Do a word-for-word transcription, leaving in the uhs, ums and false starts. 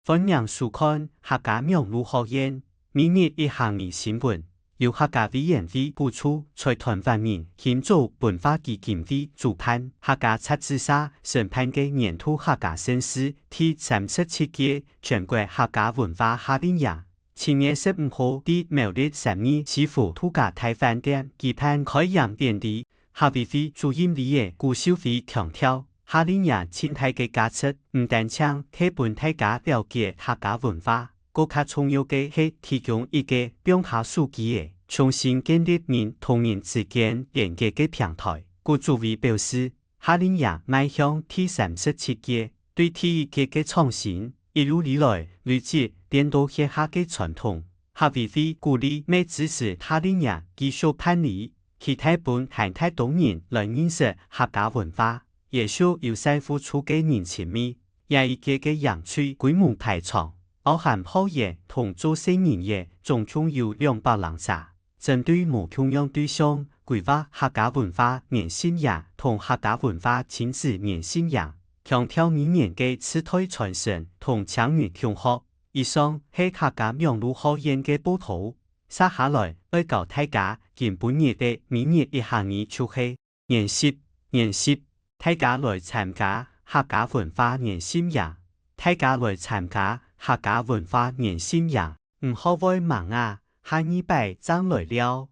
歡迎收看客家網路學院每日一客語新聞，由客家委員會補助，財團法人新竹文化基金會主辦，客家雜誌社承辦个年度客家盛事第三十七屆全國客家文化夏令營，七月十五號在苗栗三義市府度假大飯店舉辦開營典禮。 客委會主任委員古秀妃強調，夏令營盡大个價值，毋單淨係分大家了解客家文化，更較重要个係提供一個放下手機仔，重新建立人同人之間連結个平台。古秀妃表示，夏令營邁向第三十七屆，對第一屆个創新，一路以來累積變到現下个傳統， 客委會鼓勵乜支持夏令營繼續辦理，期待分還較多人來認識客家文化，延續友善互助个人情味。這一屆个營隊規模排場，包含學員同做細人仔，總共有兩百零儕。針對無共樣對象，規劃客家文化年心營同客家文化親子年心營，強調語言个世代傳承同青年共學。 以上係客家網路學院个報導。接下來愛教大家今晡日个每日一客語就係：研習，研習，大家來參加客家文化研習營，大家來參加客家文化研習營。毋好會盲啊，下二擺正來尞。